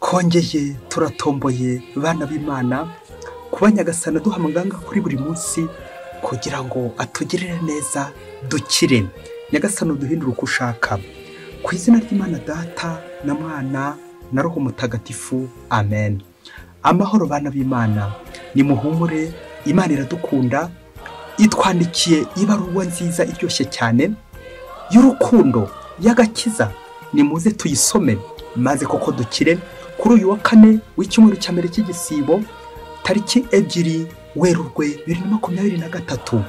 Twongeye turatomboye bana b'Imana kuba Nyagasani aduha amaganga kuri buri munsi kugira ngo atugirire neza dukire. Nyagasani uduhindure uko ushaka. Ku izina ry'Imana Data na Mwana na Roho Mutagatifu, amen. Amahoro bana b'Imana, nimuhumure, Imana iradukunda, itwandikiye ibaruwa nziza iryoshye cyane y'urukundo y'agakiza. Nimuze tuyisome maze koko dukire. Kuri uyu wa kane w'icyumweru cya mbere cy'igisibo, tariki 2 Werurwe 2023,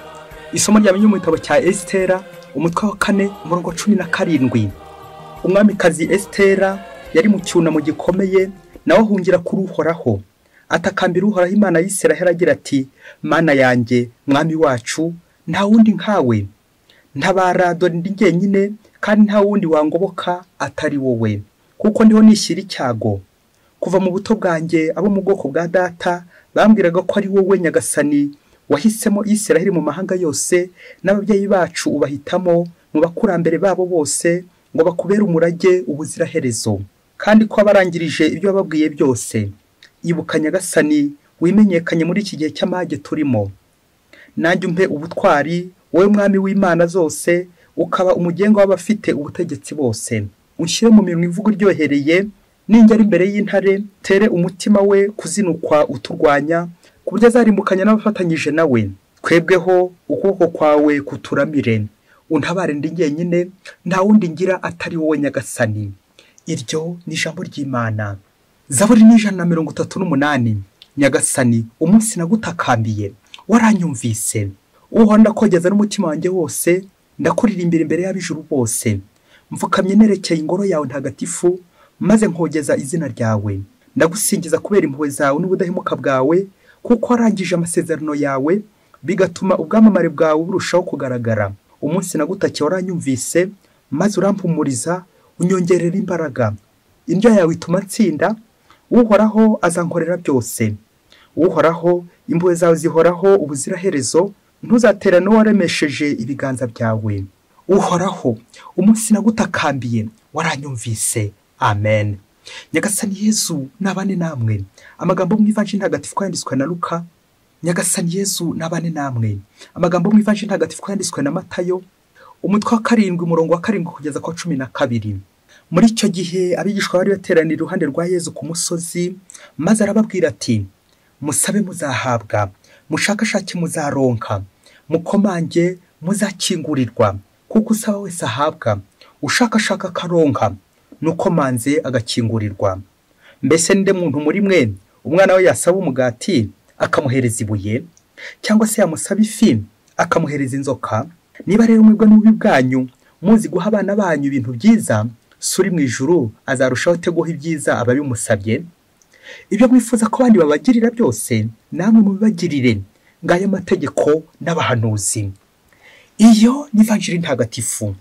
isomo rya mu gitabo cya Esitera, umutwe wa 4 umurongo 17. Umwamikazi Esitera yari mu cyunamo gikomeye, nawe ahungira kuri Uhoraho, atakambira Uhoraho Imana y'Isiraheli agira ati: Mana yanjye, mwami wacu, nta wundi nkawe, ntabara dore ndi jyenyine, kandi nta wundi wangoboka atari wowe, kuko ndiho nishyira icyago. Kuva mu buto bwanjye abo mu bwoko bwa data bambwiraga ko ari wowe Nyagasani wahisemo Isiraheli mu mahanga yose, n'ababyeyi bacu ubahitamo mu bakurambere babo bose ngo bakubere umurage ubuziraherezo, kandi ko abarangirije ibyo bababwiye byose. Ibuka Nyagasani wimenyekanye muri iki gihe cy'amage turimo, nanjye umpe ubutwari, wowe mwami w'Imana zose, ukaba umugenga w'abafite ubutegetsi bose. Unshyire mu minwa imvugo iryohereye, ningera imbere y'intare tere umutima we kuzinukwa uturwanya, ku buryo azarimbukanya n'abafatanyije nawe. Twebweho ukuboko kwawe kuturamire, untabare ndi jyenyine, nta wundi ngira atari wowe Nyagasani. Iryo ni ijambo ry'Imana. Zaburi ni 138. Nyagasani, umunsi nagutakambiye waranyumvise. Uhoraho ndakogeza n'umutima wanjye wose, ndakuririmbira imbere y'ab'ijuru bose. Mfukamye nerekeye ingoro yawe ntagatifu, maze nkogeza izina ryawe. Ndagusingiza kubera impuhwe zawe n'ubudahemuka bwawe, kuko warangije amasezerano yawe, bigatuma ubwamamare bwawe burushaho kugaragara. Umunsi nagutakiye waranyumvise, maze urampumuriza, unyongerera imbaraga. Indyo yawe ituma nsinda, Uhoraho azankorera byose. Uhoraho, impuhwe zawe zihoraho ubuziraherezo, ntuzaterane n'uwaremesheje ibiganza byawe. Uhoraho, umunsi nagutakambiye waranyumvise. Amen. Nyagasani Yezu nabane namwe. Amagambo mu Ivanjiri ntagatifu yanditswe na Luka. Nyagasani Yezu nabane namwe. Amagambo mu Ivanjiri ntagatifu yanditswe na Matayo, umutwe wa 7 umurongo wa 7 kugeza kwa 12. Muri icyo gihe abigishwa bari bateraniye iruhande rwa Yezu ku musozi, maze arababwira ati: musabe muzahabwa, mushakashake muzaronka, mukomange muzakingurirwa, kuko usaba wese ahabwa, ushakashaka akaronka, nukomanze agakingurirwa. Mbese ninde muntu muri mwe umwana we yasaba umugati akamuhereza ibuye, cyangwa se yamusaba ifi akamuhereza inzoka? Niba rero mwebwe n'ububi bwanyu muzi guha abana banyu ibintu byiza, suri mu ijuru azarushaho guha ibyiza ababimusabye. Ibyo mwifuza ko abandi babagirira byose, namwe mubibagirire. Ngayo amategeko n'abahanuzi. Iyo ni Ivanjiri ntagatifu.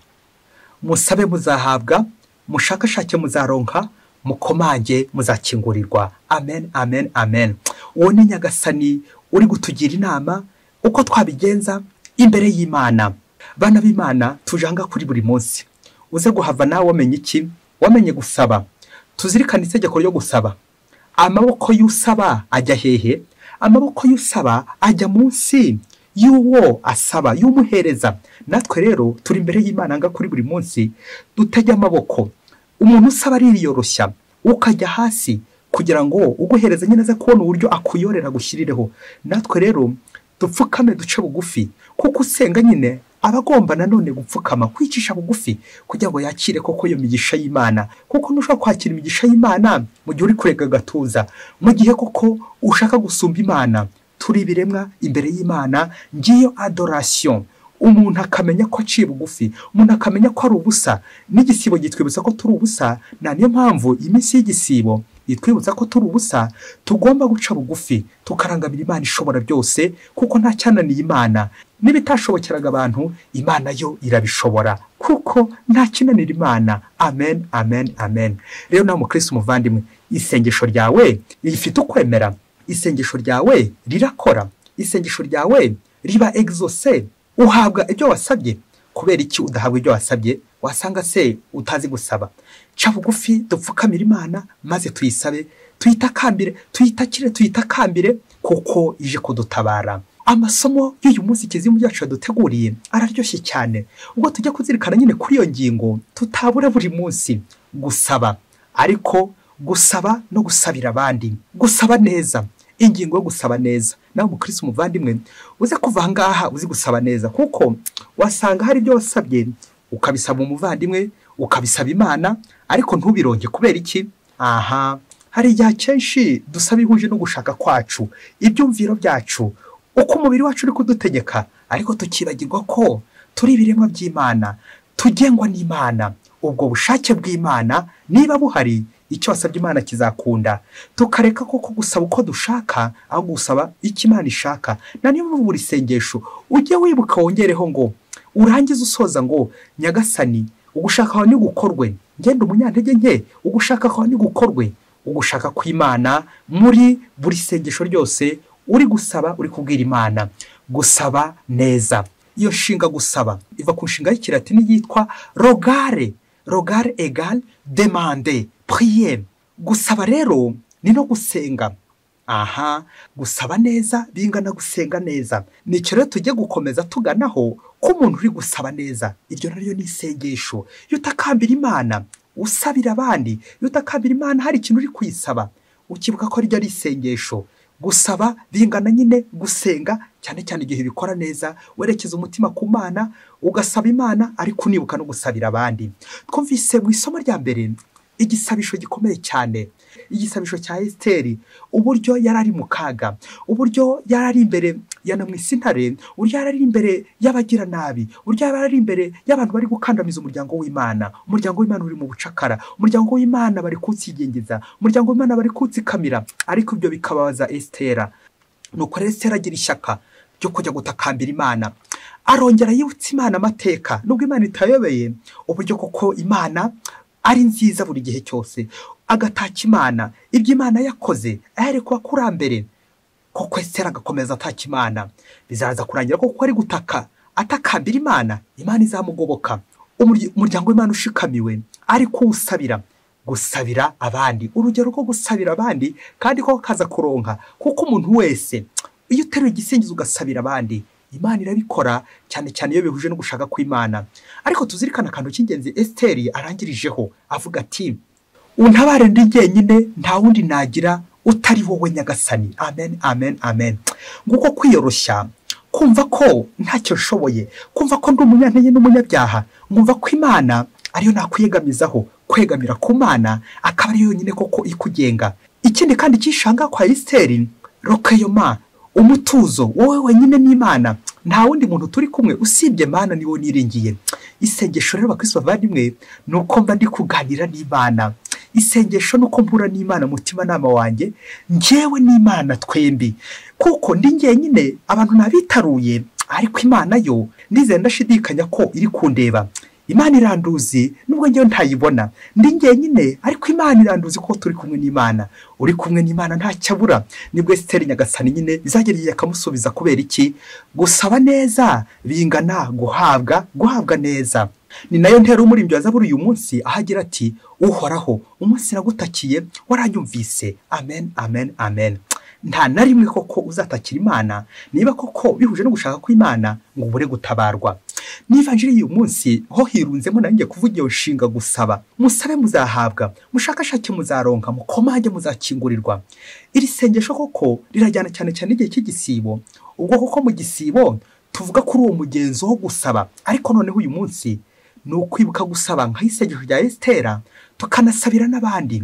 Musabe muzahabwa, mushakashake muzaronka, mukomange muzakingurirwa. Amen, amen, amen. Uwo ni Nyagasani uri gutugira inama uko twabigenza imbere y'Imana. Bana b'Imana, tujanga kuri buri munsi. Uze guhava nawe wamenye iki? Wamenye gusaba. Tuzirikane itegeko ryo gusaba. Amaboko y'usaba ajya hehe? Amaboko y'usaba ajya munsi y'uwo asaba, y'umuhereza. Natwe rero turi imbere y'Imana nga kuri buri munsi, dutege amaboko. Umuntu usaba ariyoroshya, ukajya hasi kugira ngo uguhereza nyine aze kubona uburyo akuyorera gushyirireho. Natwe rero dupfukame duce bugufi, kuko usenga nyine abagomba nanone gupfukama, kwicisha bugufi kugira ngo yakire koko iyo migisha y'Imana. Kuko ntushobora kwakira imigisha y'Imana mu gihe uri kurega gatuza, mu gihe koko ushaka gusumba Imana. Turi ibiremwa imbere y'Imana, ngiyo adoration. Umuntu akamenya ko aciye bugufi, umuntu akamenya ko ari ubusa. N'igisibo gitwibutsa ko turi ubusa, na niyo mpamvu iminsi y'igisibo itwibutsa ko turi ubusa. Tugomba guca bugufi tukarangamira Imana ishobora byose, kuko nta cyananiye Imana. N'ibitashobokeraga abantu, Imana yo irabishobora, kuko nta kinanira Imana. Amen, amen, amen. Rero nawe mukristo muvandimwe, isengesho ryawe rifite ukwemera, isengesho ryawe rirakora, isengesho ryawe riba exaucé, uhabwa ibyo wasabye. Kubera iki udahabwa ibyo wasabye? Wasanga se utazi gusaba. Ca bugufi dupfukamira Imana maze tuyisabe, tuyitakambire, tuyitakire, tuyitakambire kuko ije kudutabara. Amasomo y'uyu munsi Kiliziya yacu yaduteguriye araryoshye cyane, ubwo tujya kuzirikana nyine kuri iyo ngingo tutabura buri munsi gusaba, ariko gusaba no gusabira abandi, gusaba neza. Ingingo yo gusaba neza, nawe umukristo umuvandimwe uze kuva aha ngaha uzi gusaba neza, kuko wasanga hari ibyo wasabye ukabisaba umuvandimwe, ukabisaba Imana, ariko ntubironke. Kubera iki? Aha hari igihe akenshi dusaba ihuje no gushaka kwacu, ibyumviro byacu, uko umubiri wacu uri kudutegeka, ariko tukibagirwa ko turi ibiremwa by'Imana, tugengwa n'Imana. Ubwo bushake bw'Imana niba buhari, icyo wasabye Imana kizakunda. Tukareka koko gusaba uko dushaka, aho gusaba icyo Imana ishaka. Na niyo mpamvu buri sengesho ujye wibuka wongereho ngo urangize usoza ngo Nyagasani, ugushaka kwawe nigukorwe, ngende umunyantege nke, ugushaka kwawe nigukorwe. Ugushaka kw'Imana muri buri sengesho ryose uri gusaba, uri kubwira Imana. Gusaba neza, iyo nshinga gusaba iva ku nshinga y'ikilatini yitwa rogare, rogare egal demande, prier. Gusaba rero ni no gusenga. Aha, gusaba neza bingana gusenga neza. Nicyo rero tujye gukomeza tuganaho ko umuntu uri gusaba neza, iryo naryo ni isengesho. Iyo utakambira Imana usabira abandi, iyo utakambira Imana hari ikintu uri kuyisaba, ukibuka ko ryo ari isengesho. Gusaba bingana nyine gusenga, cyane cyane igihe bikora neza, werekeza umutima ku Mana, ugasaba Imana ariko unibuka no gusabira abandi. Twumvise mu isomo rya mbere igisabisho gikomeye cyane, igisabisho cya Esiteri, uburyo yari ari mu kaga, uburyo yari ari imbere ya Namwisintare, uburyo yari ari imbere y'abagiranabi, uburyo yari ari imbere y'abantu bari gukandamiza umuryango w'Imana. Umuryango w'Imana uri mu bucakara, umuryango w'Imana bari kuwutsigengiza, umuryango w'Imana bari kuwutsikamira, ariko ibyo bikababaza Esitera. Nuko rero Esitera agira ishyaka ryo kujya gutakambira Imana, arongera yibutsa Imana amateka, nubwo Imana itayobeye uburyo koko Imana ari nziza buri gihe cyose, agataka Imana ibyo Imana yakoze ahereye ku bakurambere. Koko Esitera agakomeza ataka Imana, bizaza kurangira koko ari gutaka atakambira Imana, Imana izamugoboka. Umuryango w'Imana ushikamiwe ariko usabira, gusabira abandi, urugero rwo gusabira abandi kandi ko kaza kuronka, kuko umuntu wese iyo uteruye igisingizo ugasabira abandi, Imana irabikora, cyane cyane iyo bihuje no gushaka kw'Imana. Ariko tuzirikana akantu k'ingenzi Esiteri arangirijeho avuga ati untabare ndi jyenyine, nta wundi nagira utari wowe Nyagasani. Amen, amen, amen. Nguko kwiyoroshya, kumva ko ntacyo nshoboye, kumva ko ndi umunyantege n'umunyabyaha, nkumva ko Imana ariyo nakwiyegamizaho, kwegamira ku Mana akaba ariyo yonyine koko ikugenga. Ikindi kandi cyishanga kwa Esiteri, rokeyoma, umutuzo, wowe wenyine n'Imana, nta wundi muntu turi kumwe usibye Mana, niwo niringiye. Isengesho rero bakristo bavandimwe, nuko mba ndi kuganira n'Imana. Isengesho nuko mpura n'Imana mutima nama wanjye, njyewe n'Imana twembi, kuko ndi njyenyine abantu nabitaruye, ariko Imana yo ndizeye ndashidikanya ko iri kundeba. Imana iranduzi nubwo njyewe ntayibona, ndi njyenyine ariko Imana iranduzi ko turi kumwe n'Imana. Uri kumwe n'Imana ntacyabura. Nibwo Esiteri Nyagasani nyine bizagera igihe akamusubiza. Kubera iki? Gusaba neza bingana guhabwa, guhabwa neza. Ni nayo ntero umuririmbyi wa Zaburi uyu munsi aho agira ati Uhoraho, umunsi nagutakiye waranyumvise. Amen, amen, amen. Nta na rimwe koko uzatakira Imana niba koko bihuje no gushaka kw'Imana ngo ubure gutabarwa. N'ivanjiri y'uyu munsi ho hirunzemo nanjye kuvuga iyo nshinga gusaba. Musabe muzahabwa, mushakashake muzaronka, mukomange muzakingurirwa. Iri sengesho koko rirajyana cyane cyane igihe cy'igisibo, ubwo koko mu gisibo tuvuga kuri uwo mugenzo wo gusaba, ariko noneho uyu munsi ni ukwibuka gusaba nk'isengesho rya Esitera, tukanasabira n'abandi.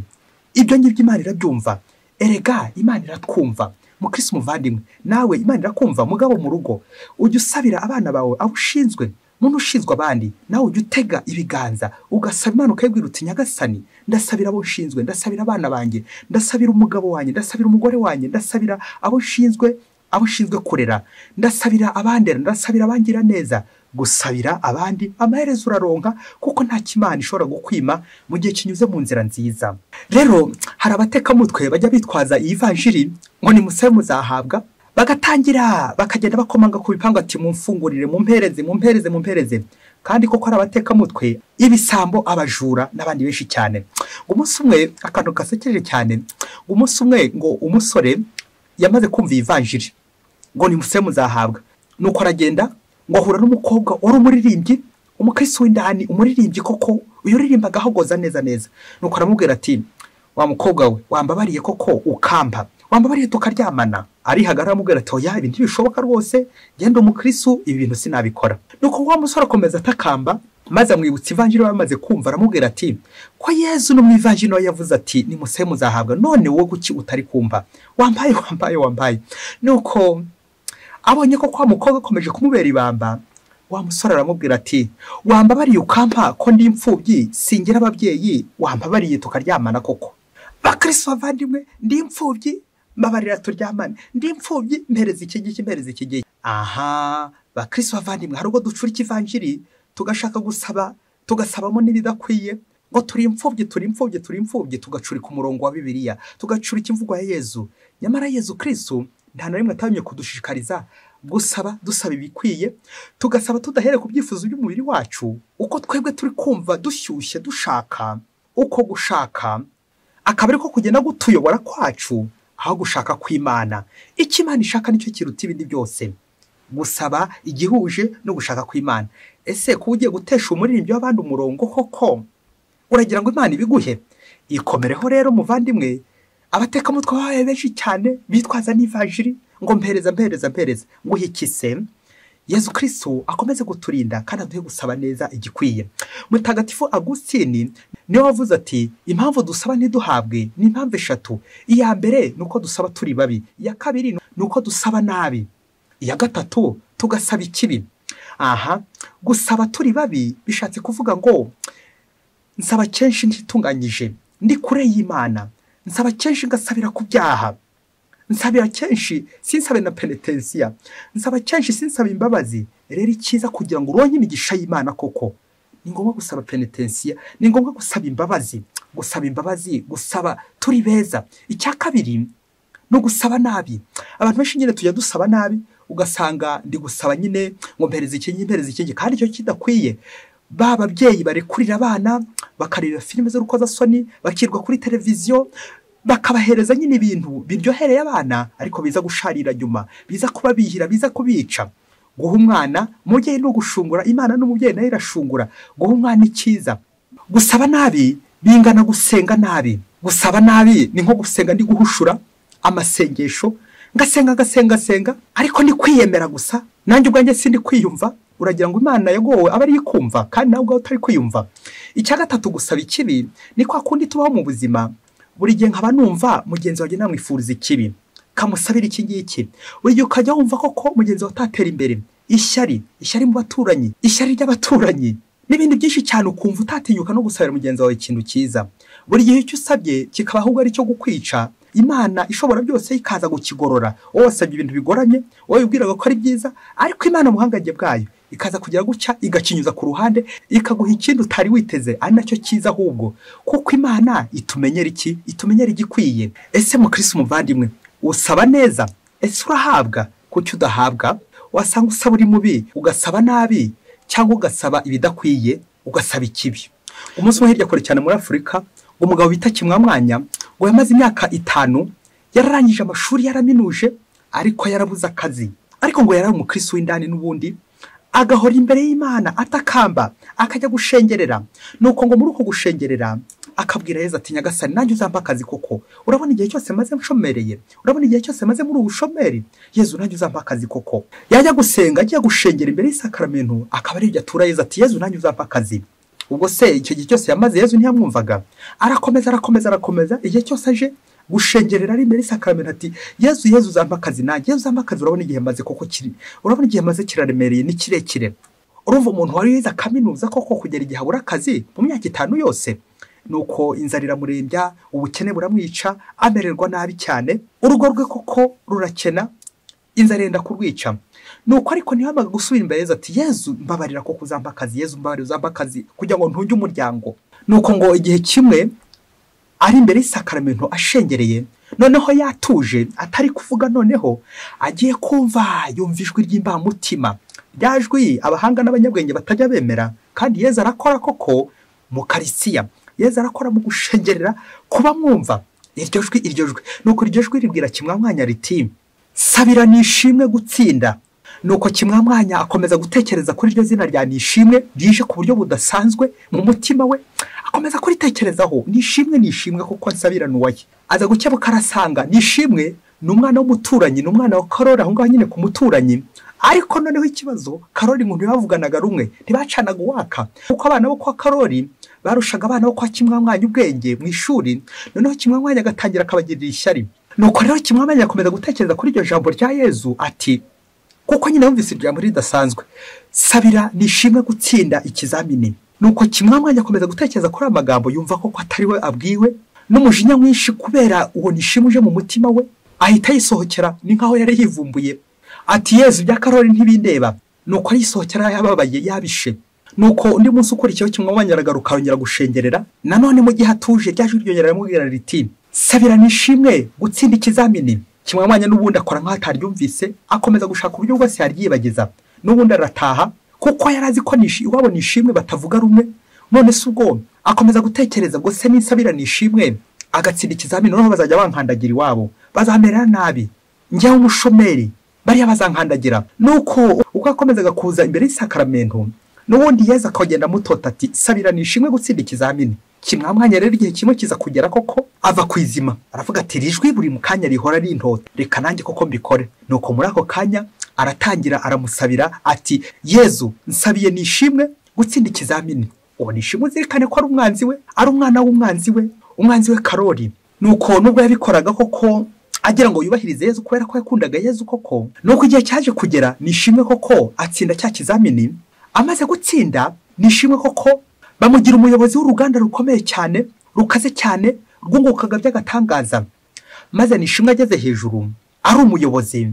Ibyo ngibyo Imana irabyumva. Erega Imana iratwumva. Mukristo muvandimwe, nawe Imana irakumva. Mugabo mu rugo ujye usabira abana bawe, abo ushinzwe, muntu ushinzwe abandi, nawe ujye utega ibiganza ugasaba Imana, ukayibwira uti Nyagasani, ndasabira abo nshinzwe, ndasabira abana banjye, ndasabira umugabo wanjye, ndasabira umugore wanjye, ndasabira abo nshinzwe, abo ushinzwe kurera, ndasabira abandera, ndasabira abangira neza. Gusabira abandi amaherezo uraronka, kuko nta kimana ishobora gukwima mu gihe kinyuze mu nzira nziza. Rero hari abatekamutwe bajya bitwaza iyi vanjiri ngo nimusabe muzahabwa, Bagatangira bakagenda bakomanga ku bipangu ati mumfungurire, mumpereze, mumpereze, mumpereze. Kandi koko ari abatekamutwe, ibisambo, abajura n'abandi benshi cyane. Ngo umunsi umwe, akantu gasekeje cyane, ngo umunsi umwe ngo umusore yamaze kumva ivanjiri ngo nimuse muzahabwa. Nuko aragenda ngo ahura n'umukobwa wari umuririmbyi, umukristo w'indani, umuririmbyi koko, uyu uririmbaga ahogoza neza neza. Nuko aramubwira ati wa mukobwa we, wambabariye koko ukampa, wambabariye tukaryamana. Arihagarara aramubwira ati oya, ibi ntibishoboka rwose, genda umukristo, ibi bintu sinabikora. Nuko wa musore akomeza atakamba, maze amwibutsa ivanjiri bamaze kumva, aramubwira ati ko Yezu no mu ivanjiri nawe yavuze ati nimuse muzahabwa, none wowe kuki utari kumva? Wambaye, wambaye, wambaye. Nuko abonye ko kwa mukobwa akomeje kumubera ibamba, wa musore aramubwira ati wambabariye ukampa ko ndi imfubyi, singira ababyeyi, wambabariye tukaryamana koko. Bakristo bavandimwe, ndi imfubyi, mbabarira turyamane, ndi imfubyi, mpereza iki giki, mpereza iki giki. Aha, bakristo bavandimwe, hari ubwo ducurika ivanjiri tugashaka gusaba, tugasabamo n'ibidakwiye, ngo turi imfubyi, turi imfubyi, turi imfubyi, tugacurika umurongo wa Bibiliya, tugacurika imvugo ya Yezu. Nyamara Yezu Kristo nta na rimwe atabimye kudushishikariza gusaba, dusaba ibikwiye, tugasaba tudahere ku byifuzo by'umubiri wacu, uko twebwe turi kumva dushyushye dushaka, uko gushaka akaba ariko kugenda gutuyobora kwacu, aho gushaka kw'Imana. Icyo Imana ishaka nicyo kiruta ibindi byose, gusaba igihuje no gushaka kw'Imana. Ese kuba ugiye gutesha umuririmbyi w'abandi umurongo koko, uragira ngo Imana ibiguhe? Ikomereho rero muvandimwe. Abatekamutwe babaye benshi cyane bitwaza n'ivanjiri ngo mpereza, mpereza, mpereza, nguhikise. Yezu Kristo akomeze guturinda kandi aduhe gusaba neza igikwiye. Mutagatifu Agustini niwe wavuze ati impamvu dusaba ntiduhabwe ni impamvu eshatu. Iya mbere ni uko dusaba turi babi, iya kabiri ni uko dusaba nabi, iya gatatu tugasaba ikibi. Aha, gusaba turi babi bishatse kuvuga ngo nsaba kenshi ntitunganyije, ndi kure y'Imana, nsaba kenshi ngasabira ku byaha, nsabira kenshi sinsabe na penetensiya, nsaba kenshi sinsabe imbabazi. Rero icyiza kugira ngo uronke imigisha y'Imana koko, ni ngombwa gusaba penetensiya, ni ngombwa gusaba imbabazi, gusaba imbabazi, gusaba turi beza. Icya kabiri no gusaba nabi. Abantu benshi nyine tujya dusaba nabi, ugasanga ndi gusaba nyine ngo mpereze iki, mpereze iki, kandi icyo kidakwiye. Ba babyeyi barekurira abana bakareba filime z'urukozasoni, bakirwa kuri televiziyo, bakabahereza nyine ibintu biryohereye abana, ariko biza gusharira nyuma, biza kubabihira, biza kubica. Guha umwana, umubyeyi no gushungura, Imana n'umubyeyi nayo irashungura. Guha umwana icyiza. Gusaba nabi bingana gusenga nabi. Gusaba nabi ni nko gusenga ndi guhushura amasengesho, ngasenga ngasenga senga, ariko ni kwiyemera gusa, nanjye ubwanjye sindi kwiyumva. Uragira ngo Imana yagowe aba ari ikumva kandi nawe ubwawe utari kwiyumva. Icya gatatu, gusaba ikibi ni kwa kundi tubaho mu buzima, buri gihe nkaba numva mugenzi wanjye namwifuriza ikibi, kamusabira iki ngiki. Buri gihe ukajya wumva koko mugenzi wawe atatera imbere, ishyari, ishyari mu baturanyi, ishyari ry'abaturanyi n'ibindi byinshi cyane, ukumva utatinyuka no gusabira mugenzi wawe ikintu cyiza. Buri gihe icyo usabye kikaba ahubwo ari cyo gukwica, Imana ishobora byose ikaza gukigorora. Wowe wasabye ibintu bigoranye, wowe wibwiraga ko ari byiza, ariko Imana mu buhangange bwayo ikaza kugira gutya igakinyuza ku ruhande, ikaguha ikindi utari witeze, ari nacyo cyiza ahubwo. Kuko Imana itumenyera iki? Itumenyera igikwiye. Ese mukristo muvandimwe, usaba neza? Ese urahabwa? Kuki udahabwa? Wasanga usaba uri mubi, ugasaba nabi, cyangwa ugasaba ibidakwiye, ugasaba ikibi. Umunsi umwe hirya kure cyane muri Afurika, umugabo bita Kimwamwanya ngo yamaze imyaka 5 yararangije amashuri, yaraminuje, ariko yarabuze akazi. Ariko ngo yari umukristo w'indani n'ubundi, agahora imbere y'Imana atakamba, akajya gushengerera. Nuko ngo muri uko gushengerera akabwira Yezu ati Nyagasani, nanjye uzampa akazi koko, urabona igihe cyose maze nshomereye, urabona igihe cyose maze muri ubushomeri, Yezu nanjye uzampa akazi koko. Yajya gusenga, agiye gushengera imbere y'isakramento, akaba ari ibyo atura Yezu ati Yezu nanjye uzampa akazi. Ubwo se icyo gihe cyose yamaze Yezu ntiyamwumvaga. Arakomeza, arakomeza, arakomeza, igihe cyose aje gushengerera ari imbere y'isakramento ati Yezu, Yezu uzampa akazi nanjye, Yezu uzampa akazi, urabona igihe maze koko kiri, urabona igihe maze kiraremereye, ni kirekire. Urumva umuntu wari yize kaminuza koko kugera igihe abura akazi mu myaka 5 yose. Nuko inzara iramurembya, ubukene buramwica, amererwa nabi cyane, urugo rwe koko rurakena, inzara yenda kurwica. Nuko ariko ntihamaga gusubira imbere Yezu ati Yezu mbabarira koko uzampa akazi, Yezu mbabarira uzampa akazi kugira ngo ntunge umuryango. Nuko ngo igihe kimwe ari imbere y'isakramento ashengereye, Noneho yatuje atari kuvuga, noneho agiye kumva yumva ijwi ry'imbamutima, rya jwi abahanga n'abanyabwenge batajya bemera. Kandi Yezu arakora koko mu Karisiya, Yezu arakora mu gushengerera kuba mwumva iryo jwi, iryo jwi. Nuko iryo jwi ribwira Kimwamwanya riti sabira Nishimwe gutsinda. Nuko Kimwamwanya akomeza gutekereza kuri iryo zina rya Nishimwe rije ku buryo budasanzwe mu mutima we, akomeza kuritekerezaho, Nishimwe Nishimwe kuko nsabira nuwaye. Aza gukebuka arasanga Nishimwe ni umwana w'umuturanyi, ni umwana wa Karori aho ngaho nyine ku muturanyi. Ariko noneho ikibazo, Karori ngo ntibavuganaga rumwe, ntibacanaga uwaka, kuko abana bo kwa Karori barushaga abana bo kwa Kimwamwanya ubwenge mu ishuri. Noneho Kimwamwanya agatangira akabagirira ishyari. Nuko rero Kimwamwanya akomeza gutekereza kuri iryo jambo rya Yezu ati kuko nyine yumvise ijambo ridasanzwe, sabira Nishimwe gutsinda ikizamini. Nuko Kimwamwanya akomeza gutekereza kuri aya magambo, yumva ko atari we abwiwe, n'umujinya mwinshi kubera uwo Nishimwe uje mu mutima we, ahita yisohokera, ni nkaho yari yivumbuye ati Yezu ibya Karori ntibindeba. Nuko arisohokera yababaye yabishe. Nuko undi munsi ukurikiyeho Kimwamwanya aragaruka arongera gushengerera, nanone mu gihe atuje rya jwi ryongera riramubwira riti sabira Nishimwe gutsinda ikizamini. Kimwamwanya n'ubundi akora nkaho ataryumvise, akomeza gushaka uburyo bwose yaryibagiza. N'ubundi arataha kuko yari azi ko iwabo Nishimwe batavuga rumwe. None se ubwo akomeza gutekereza ngo se ninsabira Nishimwe agatsinda ikizamini, noneho bazajya bankandagira iwabo, bazamera nabi, njyewe umushomeri bariya bazankandagira. Nuko uko akomezaga kuza imbere y'isakaramento, n'ubundi Yezu akagenda amutota ati sabira Nishimwe gutsinda ikizamini. Kimwamwanya rero igihe kimwe kiza kugera koko ava ku izima, aravuga ati rijwi buri mu kanya rihora rintota, reka nanjye koko mbikore. Nuko muri ako kanya aratangira aramusabira ati Yezu nsabiye Nishimwe gutsinda ikizamini. Uwo Nishimwe uzirikane ko ari umwanzi we, ari umwana w'umwanzi we, umwanzi we Karori. Nuko nubwo yabikoraga koko agira ngo yubahirize Yezu kubera ko yakundaga Yezu koko, nuko igihe cyaje kugera Nishimwe koko atsinda cya kizamini. Amaze gutsinda Nishimwe koko bamugira umuyobozi w'uruganda rukomeye cyane, rukaze cyane, rwungukaga by'agatangaza. Maze Nishimwe ageze hejuru ari umuyobozi,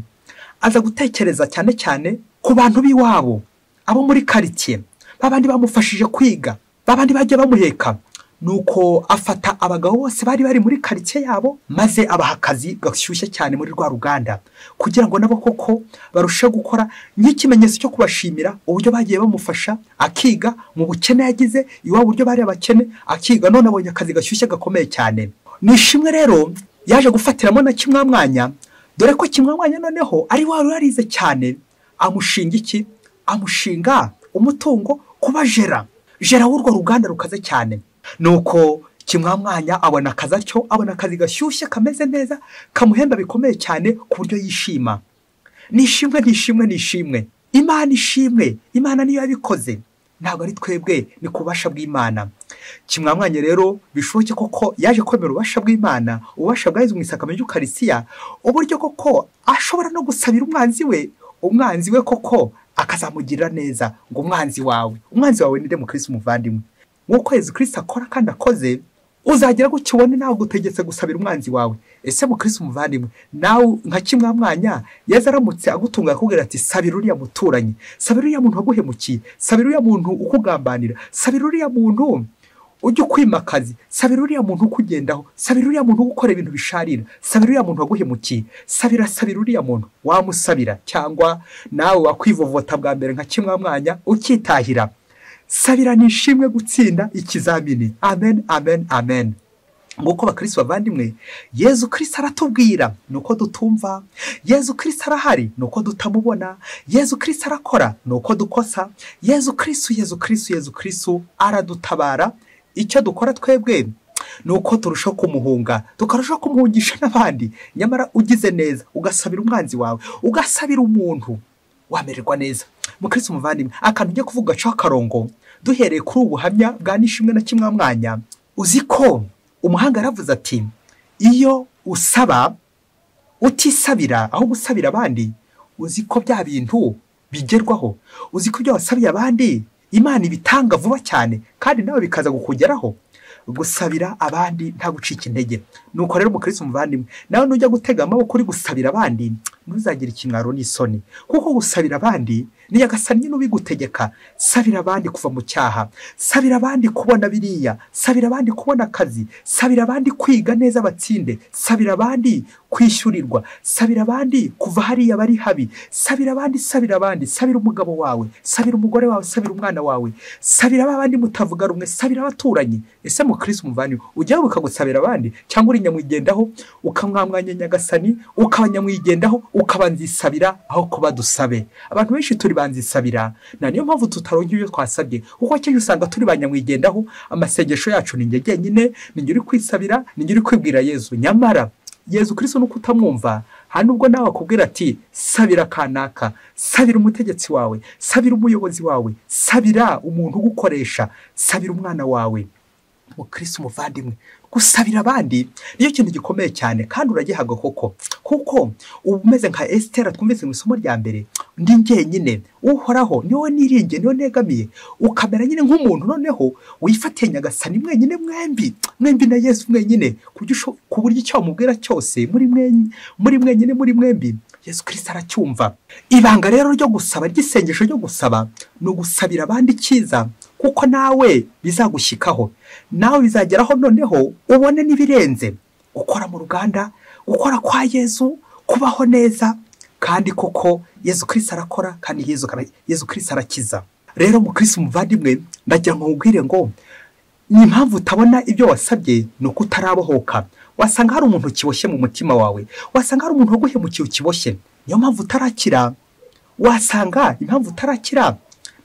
aza gutekereza cyane cyane ku bantu b'iwabo, abo muri quartier, babandi bamufashije kwiga, babandi bagiye bamuheka. Nuko afata abagabo bose bari bari muri quartier yabo, maze abaha akazi gashyushye cyane muri rwa ruganda, kugira ngo nabo koko barusheho gukora nk'ikimenyetso cyo kubashimira uburyo bagiye bamufasha akiga mu bukene yagize iwabo, uburyo bari abakene akiga, none abonye akazi gashyushye gakomeye cyane. Nishimwe rero yaje gufatiramo na Kimwamwanya, dore ko Kimwamwanya noneho ari wari warize cyane, amushinga iki? Amushinga umutungo kuba jera w'urwo ruganda rukaze cyane. Nuko Kimwamwanya abona akazi atyo, abona akazi gashyushye kameze neza, kamuhemba bikomeye cyane ku buryo yishima. Nishimwe, Nishimwe, Nishimwe, Imana ishimwe, Imana niyo yabikoze, ntabwo ari twebwe, ni ku bubasha bw'Imana. Kimwamwanya rero bishoboke koko yaje kwemera ububasha bw'Imana, ububasha bwa Yezu mu isakamento ry'Ukarisiya, uburyo koko ashobora no gusabira umwanzi we, umwanzi we koko akazamugirira neza. Ngo umwanzi wawe ni Mukristo umuvandimwe. Nk'uko Yezu Kristo akora kandi akoze, uzagera gutyo ubone nawe gutegetse gusabira umwanzi wawe. Ese Mukristo umuvandimwe, nawe nka Kimwamwanya Yezu aramutse agutunga akubwira ati sabira uriya muturanyi, sabira uriya muntu waguhemukiye, sabira uriya muntu ukugambanira, sabira uriya muntu ujya ukwimakazi, sabira uriya muntu ukugendaho, sabira uriya muntu ugukora ibintu bisharira, sabira uriya muntu waguhemukiye, sabira uriya muntu. Wamusabira cyangwa nawe wakwivovota bwa mbere nka Kimwamwanya ukitahira. Sabira Nishimwe gutsinda ikizamini. Amen, amen, amen. Nguko bakristo bavandimwe, Yezu Kristo aratubwira nuko dutumva, Yezu Kristo arahari nuko dutamubona, Yezu Kristo arakora nuko dukosa, Yezu Kristo, Yezu Kristo, Yezu Kristo aradutabara. Icyo dukora twebwe nuko turushaho kumuhunga, tukarushaho kumuhungisha n'abandi. Nyamara ugize neza ugasabira umwanzi wawe, ugasabira umuntu, wamererwa neza. Mukristo muvandimwe, akantu ujye kuvuga gacaho akarongo duhereye kuri ubuhamya bwa Nishimwe na Kimwamwanya. Uzi ko umuhanga yaravuze ati iyo usaba utisabira aho gusabira abandi, uzi ko bya bintu bigerwaho, uzi ko ibyo wasabiye abandi Imana ibitanga vuba cyane kandi nawe bikaza kukugeraho. Gusabira abandi nta gucika intege. Nuko rero umukristo muvandimwe, nawe nujya gutega amaboko uri gusabira abandi, ntuzagire ikimwaro n'isoni, kuko gusabira abandi ni Nyagasani nyine ubigutegeka. Sabira abandi kuva mu cyaha, sabira abandi kubona biriya, sabira abandi kubona akazi, sabira abandi kwiga neza batsinde, sabira abandi kwishyurirwa, sabira abandi kuva hariya bari habi, sabira abandi, sabira abandi, sabira umugabo wawe, sabira umugore wawe, sabira umwana wawe, sabira abandi mutavuga rumwe, sabira abaturanyi. Ese mukristo muvandimwe, ujya ukagusabira abandi cyangwa uri nyamwigendaho ukamwamwanya Nyagasani, ukaba nyamwigendaho ukabanzisabira aho kuba dusabe? Abantu benshi turi banzisabira, na niyo mpamvu tutaronka ibyo twasabye, kuko akenshi usanga turi banyamwigendaho. Amasengesho yacu ni njye jyenyine, ni njye uri kwisabira, ni njye uri kwibwira Yezu. Nyamara Yezu Kristo nuko utamwumva, hano nubwo nawe akubwira ati sabira kanaka, sabira umutegetsi wawe, sabira umuyobozi wawe, sabira umuntu ugukoresha, sabira umwana wawe. Mukristo muvandimwe, gusabira abandi niyo kintu gikomeye cyane, kandi uragihabwa koko, kuko uba umeze nka Esitera twumvise mu isomo rya mbere, ndi njyenyine, Uhoraho niwe niringiye, niwe negamiye. Ukamera nyine nk'umuntu noneho wifatiye Nyagasani mwenyine, mwembi mwembi na Yesu mwenyine, ku buryo icyo wamubwira cyose muri mwenyine, muri mwembi, Yesu Kristo aracyumva. Ibanga rero ryo gusaba, ry'isengesho ryo gusaba, ni ugusabira abandi icyiza, kuko nawe bizagushyikaho, nawe bizageraho noneho ubone n'ibirenze. Gukora mu ruganda, gukora kwa Yezu, kubaho neza, kandi koko Yezu Kristo arakora, kandi Yezu Kristo arakiza. Rero mukristo muvandimwe, ndagira ngo nkubwire ngo ni impamvu utabona ibyo wasabye ni uko utarabohoka. Wasanga hari umuntu ukiboshye mu mutima wawe, wasanga hari umuntu waguhemukiye ukiboshye, niyo mpamvu utarakira. Wasanga impamvu utarakira,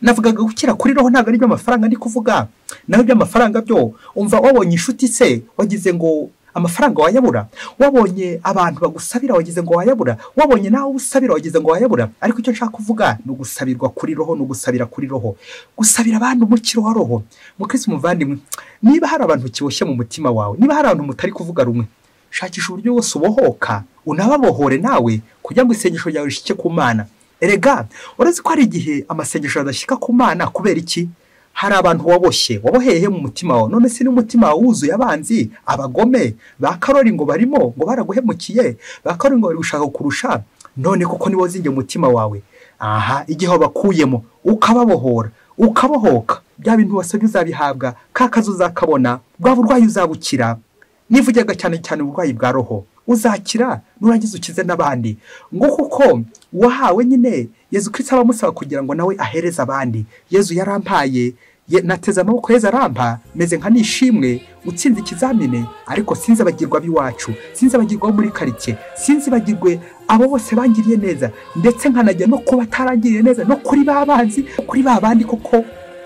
navugaga gukira kuri roho ntabwo ari iby'amafaranga ndi kuvuga, naho iby'amafaranga byo umva, wabonye inshuti se wagize ngo amafaranga wayabura, wabonye abantu bagusabira wagize ngo wayabura, wabonye nawe usabira wagize ngo wayabura. Ariko icyo nshaka kuvuga ni ugusabirwa kuri roho, ni ugusabira kuri roho, gusabira abantu umukiro wa roho. Mukristo muvandimwe, niba hari abantu kiboshye mu mutima wawe, niba hari abantu mutari kuvuga rumwe, shakisha uburyo bwose ubohoka, unababohore nawe, kugira ngo isengesho ryawe rishike ku Mana. Erega urazi ko hari igihe amasengesho adashyika ku Mana kubera iki? Hari abantu waboshye, waboheye mu mutima wawe. None se n'umutima wawe wuzuye abanzi, abagome, ba Karori ngo barimo, ngo baraguhemukiye, ba Karori ngo bari gushaka kurusha, none koko nibo zinge umutima wawe. Aha, igihe wabakuyemo ukababohora, ukabohoka, bya bintu wasabye uzabihabwa, ka kazi uzakabona, bwa burwayi uzabukira. Nivugaga cyane cyane uburwayi bwa roho, uzakira nurangiza ukize n'abandi. Ngo kuko wahawe nyine Yezu Kristo abamusaba kugira ngo nawe ahereze abandi. Yezu yarampaye, nateze amaboko Yezu arampa, meze nka nishimwe utsinze ikizamini, ariko sinzi abagirwa b'iwacu, sinzi abagirwa muri karitsiye, sinzi bagirwe abo bose bangiriye neza, ndetse nkanajya no kuba atarangiriye neza, no kuri babanzi, kuri babandi koko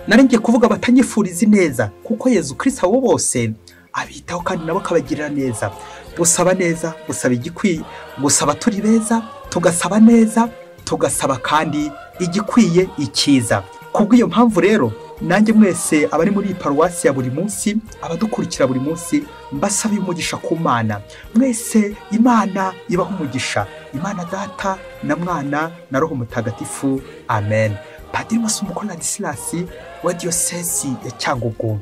narengiye kuvuga batanyifuriza neza, kuko Yezu Kristo abo bose abitaho kandi nabo akabagirira neza. Gusaba neza, gusaba igikwiye, gusaba turi beza, tugasaba neza, tugasaba kandi igikwiye ikiza. Kubw'iyo mpamvu rero nanjye mwese abari muri paruwasi ya buri munsi, abadukurikira buri munsi, mbasabiye umugisha ku Mana. Mwese Imana ibaha umugisha, Imana Data na Mwana na Roho Mutagatifu. Amen. Padiri Masumbuko Ladislas wa Diyosezi ya Cyangugu.